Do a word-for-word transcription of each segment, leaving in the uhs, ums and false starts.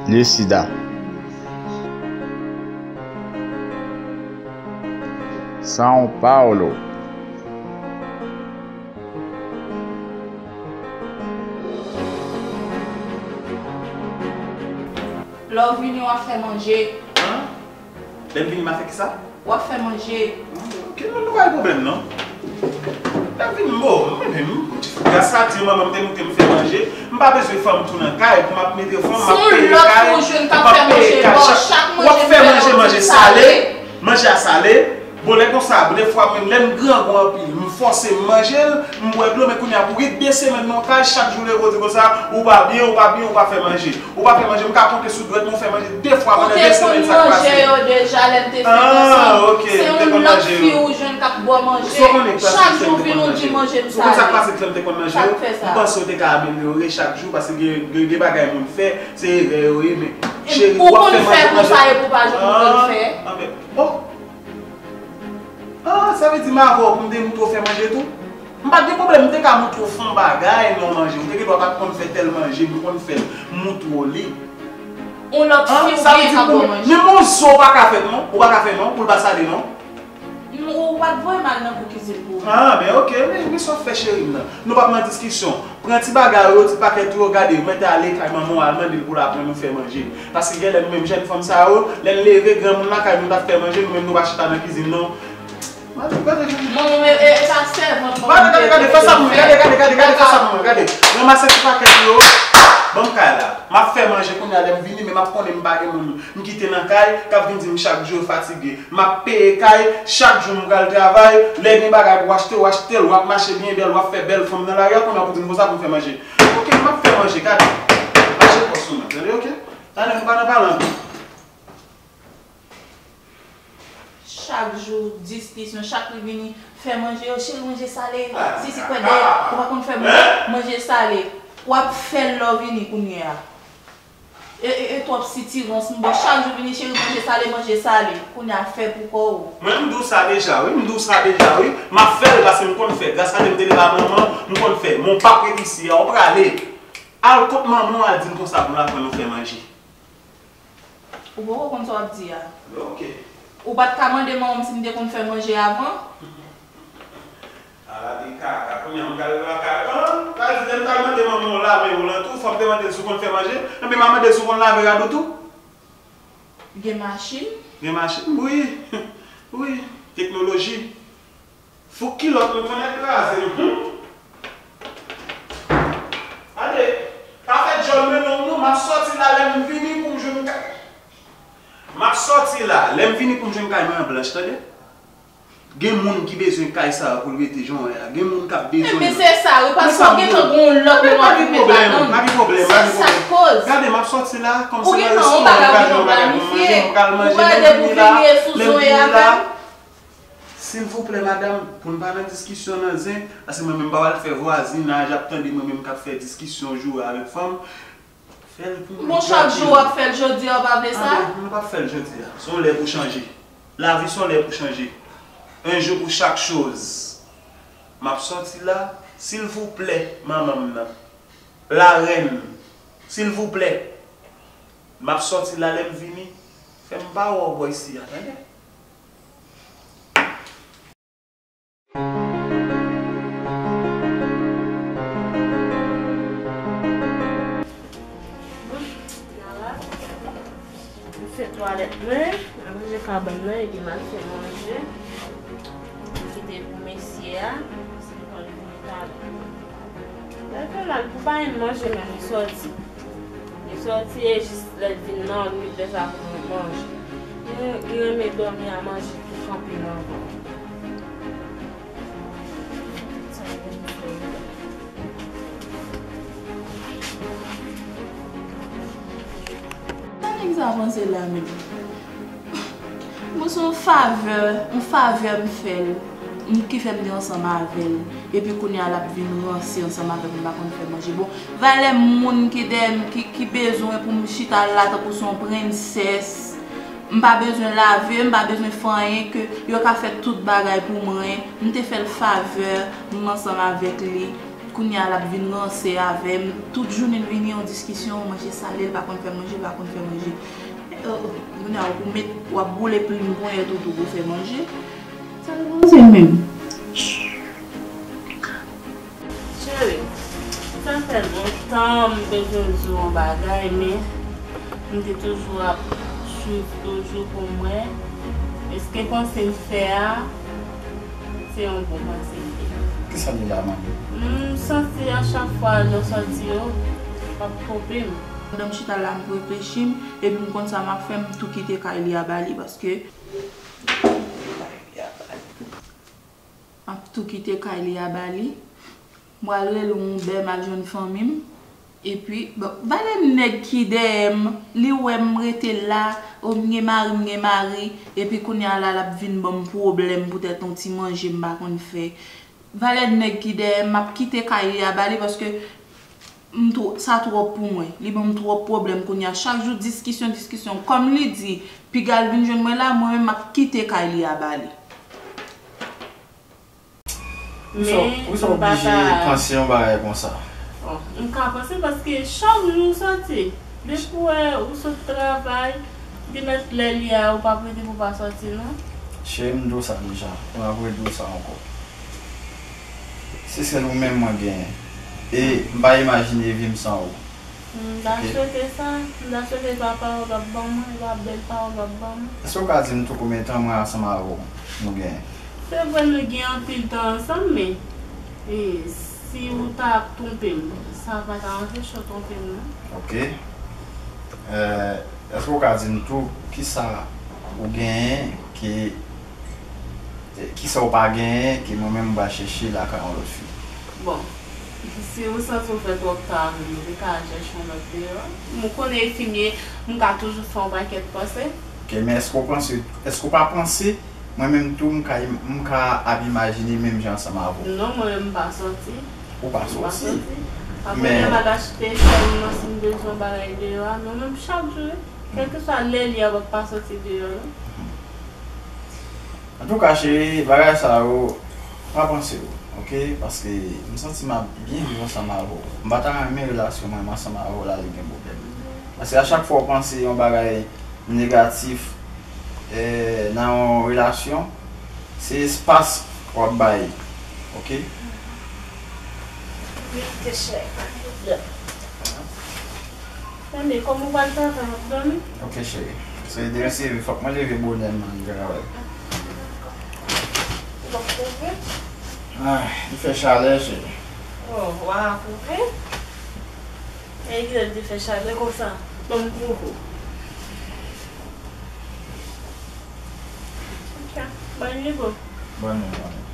Le sida. São Paulo. Lè w vini, w ap fè manje. Lè m vini, m a fè kisa? W ap fè manje. Ok, nou nou pa gen pwoblèm non. Lè m vini, m bon, mwen menm, gras a Dye, manman m te montre m fè manje. M pa bezwen fanm tou nan kay pou m ap mete fanm, m ap peye kay, pou m ap peye kay. W ap fè manje, manje sale, manje a sale. Bon, lè konsa, bon, dèfwa menm lè m grangou anpil, m fòse m manje l, m bwè dlo, men kounye a pou gen de semèn nan w kay, chak jou w leve w di konsa, ou pa byen, ou pa byen, ou pa fè manje. Ou pa fè manje, m ka konte sou dwèt mwen, ou fè manje de fwa pandan de semèn sa k pase. Ou te konn manje yo deja lè n te fèk ansanm. Ah, ok, m te konn manje yo. Se yon lòt fi ou jwenn k ap ba w manje. Chak jou w vin ou di manje m sale. Ou konn sa k pase k fè m te konn manje yo? M panse yo te ka amelyore chak jou, paske gen, gen, gen bagay moun fè, se erè yo ye, men cheri, w ap fè manje, manje. Ou konn fè konsa, epi w pa janm konn fè. Ah, sa vle di m avè w pou m te montre w fè manje tou? M pa t gen pwoblèm, m te ka montre w fon bagay nan yon manje. Ou te gendwa pa t konn fè tèl manje, m konn fè l, m montre w li. Yon lòt fi oubyen k ap ba w manje. Menm yon zo w pa ka fè non, ou pa ka fè non, pou l pa sale non. Ou pa t voye m al nan kou kizin pou ou. Ah, men ok, men, men sa w ap fè cheri m nan. Nou p ap nan diskisyon. Pran ti bagay ou yo, ti pakèt ou yo, gade, ou mèt ale kay manman w al mande l pou l aprann ou fè manje. Paske genlè nou menm jèn fanm sa yo, lè n leve, granmoun lakay nou t ap fè manje, nou menm nou pa chita nan kizin non. Gade, gade, gade. Manman m e, e, e pa sèvant manman m te ye. Gade, gade, gade, fè sa pou mwen, gade, gade, gade, fè sa pou mwen, gade. Ranmase ti pakèt ou yo, ban m kay la. M ap fè manje kounye a lè m vini, men m ap konnen m pa gen moun m kite nan kay, k ap vin di m chak jou yo fatige. M ap peye kay, chak jou m pral travay, lè gen bagay pou w achte, w achte l, w ap mache byen bèl, w ap fè bèl fanm nan lari a, kounye a pou di m konsa pou m fè manje. Ok, m ap fè manje, gade. Mache pòs ou mwen, tande, ok? Tande, nou pa nan pale ankò. Chak jou, diskisyon, chak li vini, fè manje, yo, cheri, manje sale, si, si, kwè dèyè, ou pa konn fè manje, manje sale. W ap fè l lè w vini kounye a. E, e, e twòp sitirans m ba w chak jou vini cheri manje sale manje sale kounye a fè pou kò w. Mwen m di w sa deja wi, m di w sa deja wi, m ap fè l paske m konn fè gras a Dye m te leve a manman m konn fè men w p ap ret isi a w prale al kot manman w al di l konsa pou l aprann ou fè manje. Ou poko konn sa w ap di a. Ok. Ou pa t ka mande manman m si m te konn fè manje avan. Ala de kaka, kounye a m pral lakay an, pral di lè m pral mande manman w lave w lan tou, fò m te mande l si w konn fè manje, enben m a mande l si w konn lave rad ou tou. Gen machin? Gen machin, wi, wi, teknoloji. Fouk kilòt nou konnen kraze nou, hum. Gade, pa fè djòl men long non, m ap sòti la lè m vini pou m jwenn kay. M ap sòti la, lè m vini pou m jwenn kay mwen an blanch, tande. Gen moun ki bezwen kay sa yo pou l rete jan w wè a. Gen moun k ap bezwen l. Enben se sa wi, paske w gentan gen yon lòt moun w ap met ladan l. Pa gen pwoblèm, pa gen pwoblèm. Se sa k koz. Gade, m ap sòti la, kòm se nan restoran, m pral jwenn yon bagay pou m manje, m pral manje, lè m vini la, lè m vini la, silvouplè madanm, pou n pa nan diskisyon nan zen, paske mwen menm m pa pral fè vwazinaj ap tande mwen menm k ap fè diskisyon joure avèk fanm. Fè l pou mwen. Bon, chak jou w ap fè l, jodi a w pa vle sa? Anben, nou p ap fè l jodi a. Se yon lè pou chanje. Lavi se yon lè pou chanje. Un jour pour chaque chose. M ap sòti la, silvouplè, manman m nan. Larèn, silvouplè. M ap sòti la, lè m vini, fè m pa wè w bò isi a, tande? Mwen fè twalèt mwen, mwen ranje kabann nan epi m al fè manje. M kite pou mesye a, si l konn vini talè. Lè l fè mal pou pa menm manje menm li sòti. Li sòti e jis lè l vin nan lè sa pou manje. Li, li renmen dòmi a manje tou kanpe nan van. Sa nèg sa panse la menm? Bon, se yon favè, yon favè m fè l, m, ki fè m te ansanm avè l. Epi kounye a l ap vin ranse ansanm avè m, m pa konn fè manje. Bon, valè moun ki dèyè m, ki, ki bezwen pou m chita la tankou se yon prensès. M pa bezwen lave, m pa bezwen fè anyen, ke yo ka fè tout bagay pou mwen. M te fè l favè, m ansanm avèk li. Kounye a l ap vin ranse avè m. Tout jounen n vini yon diskisyon, manje sale, l pa konn fè manje, l pa konn fè manje. Eh, oh, oh, kounye a ou pou met, w ap boule plim ponyèt ou tou pou fè manje. Sa l panse menm? Cheri, sa fè lontan m bezwen di w yon bagay, men m te toujou ap swiv toujou pou m wè èske panse m fè a se yon bon panse m fè. Kisa deja, manmi? M santi a chak fwa lè w sòti yo, w ap twonpe m. Pandan m chita la, m reflechi m, epi m konn sa m ap fè, m tou kite kay li a ba li, paske m ap tou kite kay li a ba li. M pral rele yon Uber, m al jwenn fanmi m. Epi, bon, valè nèg ki dèyè m, li wè m rete la, o, m gen mari, m gen mari, epi kounye a la, l ap vin ban m pwoblèm poutèt yon ti manje m pa konn fè. Valè nèg ki dèyè m, m ap kite kay li a ba li, paske m two-, sa twòp pou mwen. Li ban m twòp pwoblèm kounye a. Chak jou, diskisyon, diskisyon. Kòm li di, piga l vin jwenn mwen la, mwen menm, m ap kite kay li a ba li. Poukisa, poukisa w oblije panse yon bagay konsa? Oh, m ka panse paske chak jou w sòti. Depi w wè ou sot travay, genlè lè li a, ou p ap rete pou w pa sòti, non. Cheri, m di w sa deja, e m ap redi w sa ankò. Se sèl ou menm mwen genyen. E m pa imajine vi m san ou. M ta swete sa, m ta swete se pa pawòl w ap ban mwen, e pa bèl pawòl w ap ban mwen. Èske w ka di m tou konbyen tan mwen ansanm avè w nou genyen? Se vre nou gen anpil tan ansanm, men, e, si ou ta ap twonpe m, sa pa ta anpeche w twonpe m, non. Ok. Eh, èske w ka di m tou kisa ou genyen ke E, kisa w pa genyen ke mwen menm m pral chèche lakay yon lòt fi? Bon, si ou santi w fè twòp tan avè m, ou te ka al chèche yon lòt deyò. M konnen enfimye, m ka toujou fè yon pakèt panse. Ok, men èske w panse, èske w pa panse, mwen menm tou, m ka im-, m ka ap imajine menm jan ansanm avè w? Non, mwen menm m pa sòti. Ou pa sòti? M pa sòti. Apre lè m al achte sèl nan, si m bezwen yon bagay deyò a, mwen menm chak jou, wi. Kèlkeswa lè li a, w ap pa sòti deyò, non. Antouka, cheri, bagay sa yo, pa panse yo, ok? Paske m santi m ap byen viv ansanm avè w. M pa ta renmen relasyon mwen ansanm avè w la li gen pwoblèm. Paske a chak fwa w panse yon bagay negatif, eh, nan yon relasyon, se espas w ap bay, ok? Wi, cheri, pa gen pwoblèm. Tande, kòman w pral travay, w ap dòmi? Ok, cheri. Se demen se leve, fòk mwen leve bonè, m al travay. W ap kouvri? Ay, li fè chalè, cheri. Oh, w a kouvri? E kilè li te fè chalè konsa? Ban m kouvri w. Ok, bòn nuit bro. Bòn nuit, bòn nuit.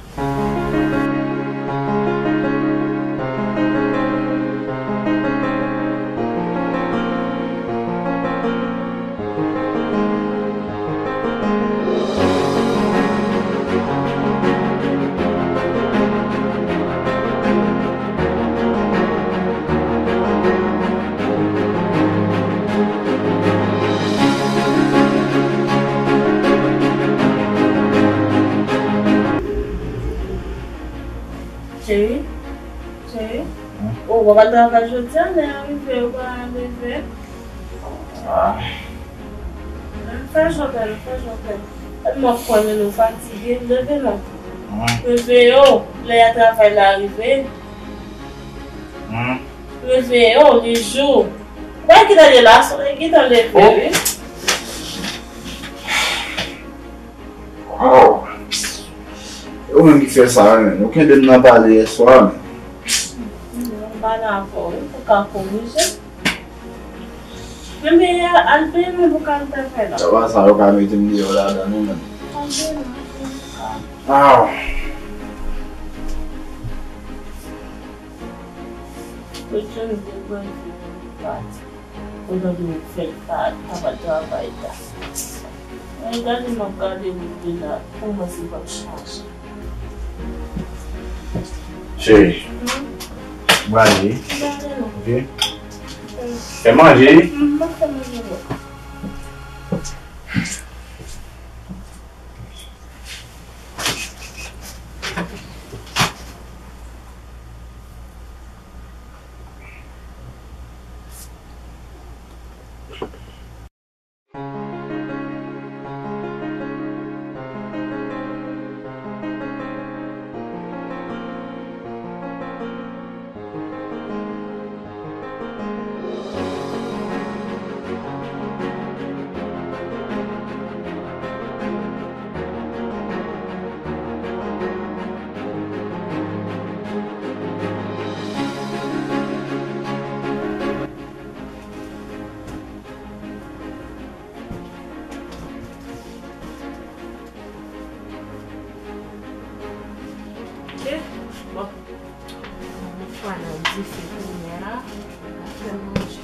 Cheri, cheri. Hmm? Oh, w pa al travay jodi a, lè a rive, ou pa leve. Ah. Fè jan w fè, fè jan w fè. Tèlman fò, men nou fatige, leve non. Hmm. Leve yo, lè a travay la rive. Hmm. Leve yo, li jou. Ou pa gentan leve la, solèy gentan leve, wi. Wow. E ou menm ki fè sa, wi, men. Ou kenbe m nan pale yèswa, men. M pale avè w, wi, pou ka korije. Men, men, al benyen pou ka al travay la. Sa va, sa yo ka mete m deyò ladan, non, men. Al benyen, al benyen. Ah. Yo jwenn de bòn fi pati. Ou tande ou fè l pa, pa travay la. Men gade m ap gade ou de la, kòman se p ap chaje. Cheri, hmm? Mwen ale. Gade non. Ok. Hmm. Fè manje. Hmm, m ap fè manje bò. Pwa nan dife kounye a, n ap fè manje.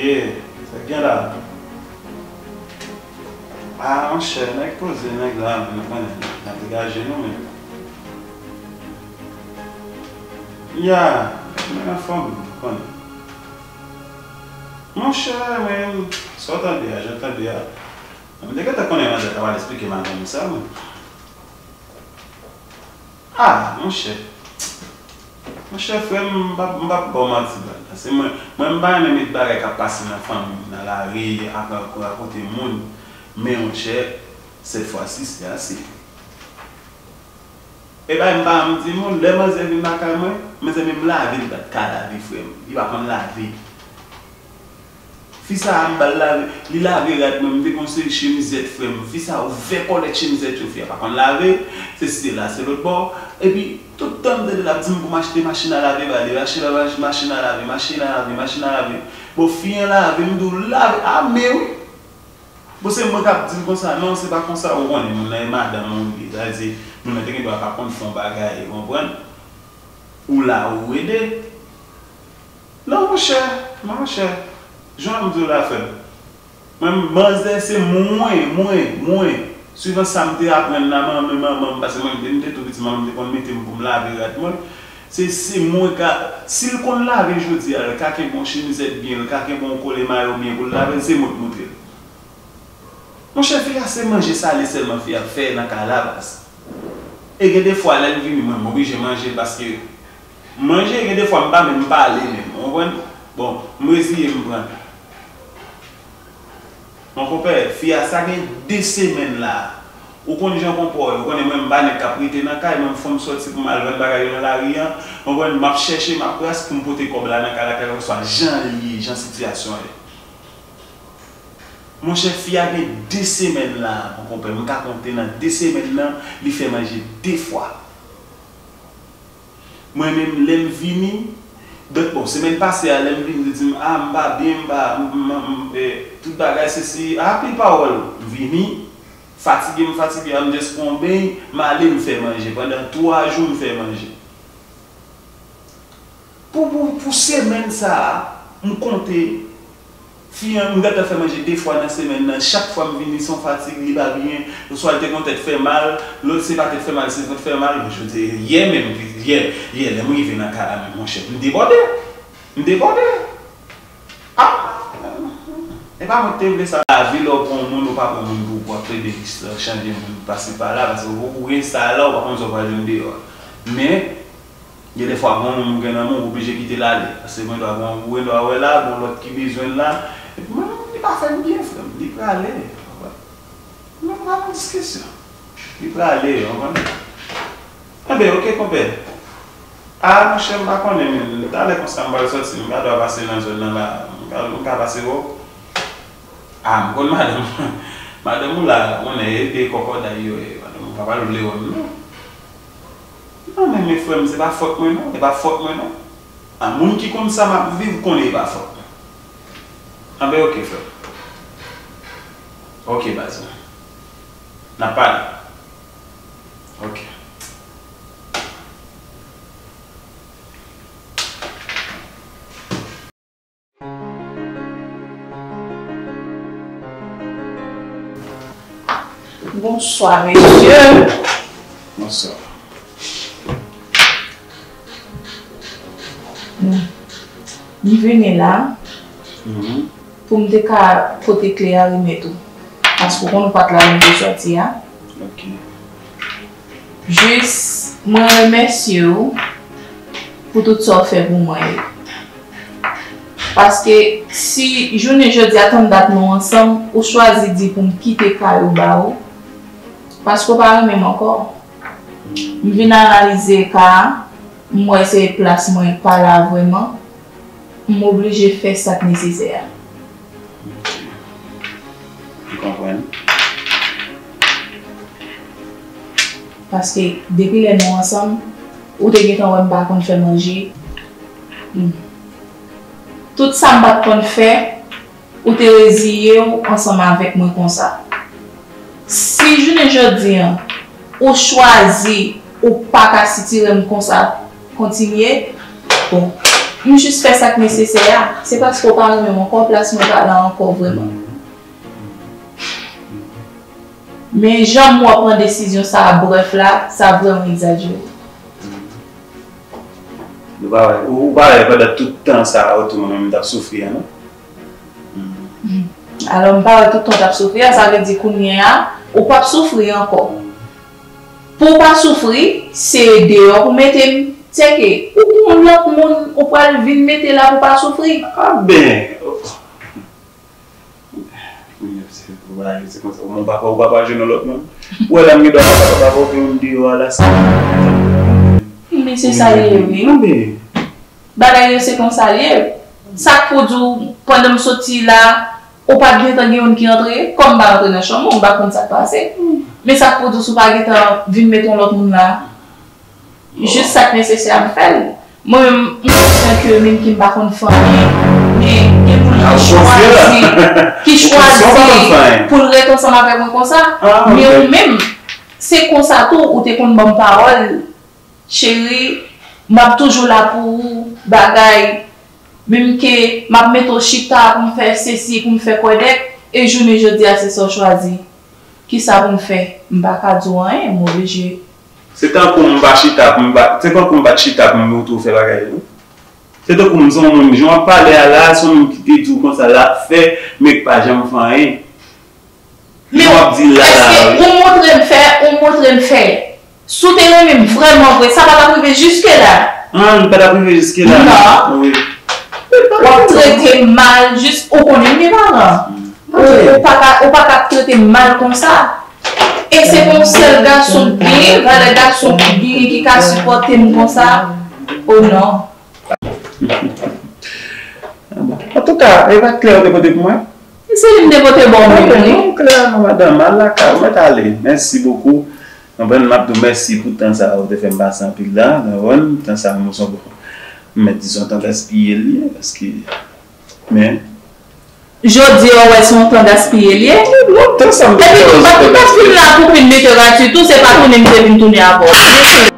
Ye, sa k gen la? A, monchè, nèg poze, nèg la, nou konnen, n ap degaje nou menm. Ya, mwen anfòm, nou konnen. Monchè, mwen, sa w tande a, jan w tande a, m te gentan konnen manzè ta pral esplike madanm li sa, mwen. Ah, monchè. Monchè, frè m, m p ap, m p ap ba w manti, baz. Paske mwen, mwen, m pa renmen met bagay k ap pase nan fanmi m, nan lari, ap rakonte moun. Men, monchè, cette fois-ci, c'est assez. E bay m pa janm di moun, lè manzè vin lakay mwen, mezanmi, m lave, li pa t ka lave, frè m. Li pa konn lave. Fi sa a, m ba l lave, li lave rad mwen, m te gon seri chemizèt, frè m. Fi sa a ouvè kòlèt chemizèt yo, fi a pa konn lave, se sila, se lòt bò. Epi, tout tan m tande l ap di m pou m achte machin a lave ba li, achte la mach-, machin a lave, machin a lave, machin a lave. Bon, fi an lave, m di w lave, a men wi. Bon, se mwen k ap di l konsa, non, se pa konsa, ou konnen, moun nan e madanm ou li ye, sa vle di, moun nan te gen dwa pa konn fè yon bagay, ou konprann? Ou la, ou ede. Non, monchè, monchè, jan m di w la, frè m. Mwen, manzè, se mwen, mwen, mwen. Swivan sa m te aprann nan manman, manman m, paske mwen, depi m te tou piti, manman m te konn mete m pou m lave rad mwen. Se, se mwen ka, si l konn lave jodi a, l ka kenbe yon chemizèt byen, l ka kenbe yon kole mayo byen pou l lave l, se mwen k montre l. Monchè, fi a se manje sale sèlman fi a ap fè nan kay la, baz. E gen de fwa, lè l vini, mwen, m oblije manje l paske manje, gen de fwa, m pa menm pale menm, ou konprann? Bon, m reziye m pran l. Mon konpè, fi a, sa gen de semèn la. Ou konn jan konpè w ye, ou konnen mwen, m pa nèg k ap rete nan kay, mwen, m fò m sòti pou m al vann bagay yo nan lari a, ou konprann, m ap chèche, m ap ras pou m pote kòb la nan kay la, kèlkeswa jan l ye, jan sitiyasyon an ye. Monchè, fi a gen de semèn la, mon konpè, m ka konte nan de semèn nan, li fè manje de fwa. Mwen menm, lè m vini, donk, bon, semèn pase a, lè m vini, li di m, a, m pa byen, m pa, m, m, m, m, e, tout bagay, sesi, a, pil pawòl. M vini, fatige, m fatige, a, m just pran yon beny, m ale, m fè manje. Pandan twa jou, m fè manje. Pou, pou, pou semèn sa a, m konte, fi an, m gentan fè manje de fwa nan semèn nan. Chak fwa m vini, se yon fatig, li pa byen. Oswa l te gon tèt fè mal, lòt se pa tèt fè mal, se vant fè mal. Jodi, yè menm, yè, yè, lè m rive nan kay la menm, monchè, m debòde. M debòde. Ah! E pa mwen ki te vle sa. Lavi, lè w pran yon moun, ou pa pran moun pou, pou w ap plede chanje moun pase pa la, paske ou, ou gen sa la, ou pa konn sa w pral jwenn deyò a. Men, gen de fwa, gon moun ou gen nan men w, ou oblije kite l ale. Paske gen dwa, gon, ou gen dwa wè la, gon lòt ki bezwen l la. Epi mwen menm, li pa fè m byen, frè m. Li prale. Mwen pa nan diskisyon. Li prale, w konprann? Enben, oke, konpè. A, monchè, m pa konnen, men talè konsa m pral sòti, m ka dwa pase nan zòn nan la, m ka, m ka pase wè w. A, m konn madanm, madanm ou la, konnen e de kòkòday yo ye, madanm ou pa pral vle wè m, non. Non, men, men frè m, se pa fòt mwen, non, e pa fòt mwen, non. A, moun ki konn sa m ap viv, konnen e pa fòt mwen. Anben, oke, frè m. Oke, baz mwen. N ap pale. Oke. Bonswa, mesye. Bonswa. M vini la pou m te ka pote kle a remèt ou. Paske ou konn ou pa t la lè m te sòti a. Ok. Jis, mwen remèsye w pou tout sa w fè pou mwen yo. Paske si jounen jodi a tann dat nou ansanm, ou chwazi di pou m kite kay ou ba ou, paske w pa renmen m ankò. M vin analize ka a, m wè se plas mwen pa la vrèman, m oblije fè sa k nesesè a. M konprann. Paske depi lè nou ansanm, ou te gentan wè m pa konn fè manje. Hmm. Tout sa m pa t konn fè, ou te reziye w ansanm avèk mwen konsa. Si jounen jodi a, ou chwazi ou pa ka sitire m konsa, kontinye, bon, m jis fè sa k nesesè a. Se paske w pa renmen m ankò, plas mwen pa la ankò vrèman. Men jan m wè w pran desizyon sa a brèf la, sa vrèman egzajere. Ou pa wè, ou pa wè pandan tout tan sa a, otou mwen menm m t ap soufri a, non? Alò, m pa wè tout tan w t ap soufri a, sa vle di kounye a, ou p ap soufri ankò. Pou w pa soufri, se deyò pou mete m. Sèke, ou gon lòt moun ou pral vin mete la pou w pa soufri. A ben! Ou pa yo se konsa, ou pa, ou pa jwenn yon lòt moun. Ou wè la m gen dwa pa, pa, pa, pa, yon deyò a la, sa. Men se sa l ye, wi. Bagay yo se konsa l ye. Sa k pou di w, pandan m soti la, ou pa t gentan gen youn ki antre, kòm m pa antre nan chanm ou, m pa konn sa k pase. Men sa k pou di w, si w pa gentan vin met yon lòt moun la, jis sa k nesesè a, m fè l. Mwen menm, m konsyan ke menm ke m pa konn fè anyen, men gen moun ki chwazi, ki chwazi pou l ret ansanm avèk mwen konsa. Men ou menm, se konsa tou, ou te konn ban m pawòl, cheri, m ap toujou la pou ou, bagay, menm ke m ap mete w chita pou m fè sesi, pou m fè kwèdèk, e jounen jodi a se sa w chwazi. Kisa pou m fè? M pa ka di w anyen, m oblije. Se tankou m pa chita pou m pa, se tankou m pa t chita pou m montre w fè bagay yo. Se tankou m se yon moun, jan w ap pale a la, se yon moun ki te di w konsa l ap fè, men k pa janm fè anyen. Jan w ap di l la la, wi. Èske ou montre m fè, ou montre m fè? Si w te renmen m vrèman vre, sa pa t ap rive jiske la. An, li pa t ap rive jiske la. Non. Wi. W ap trete m mal, jis ou konnen m gen paran. Ou, ou pa ka, ou pa ka trete m mal konsa. E se pa yon sèl gason k genyen, valè gason k genyen ki ka sipòte m konsa. O non. Antouka, e pa t klè ou te pote pou mwen? Se li m te pote ba w menm, wi. Non, klè, non, madanm, al lakay ou, mèt ale. Mèsi bokou. Konprann, m ap di w mèsi pou tan sa a ou te fè m pase anpil la. Konprann, tan sa a, mwen, se yon, m mèt di se yon tan gaspiye l ye, paske, men, Jodi a, w wè se yon tan gaspiye l ye? Epi tou, m pa t fin la pou vin literati tou, se pa tounen m te vin tounen avè w.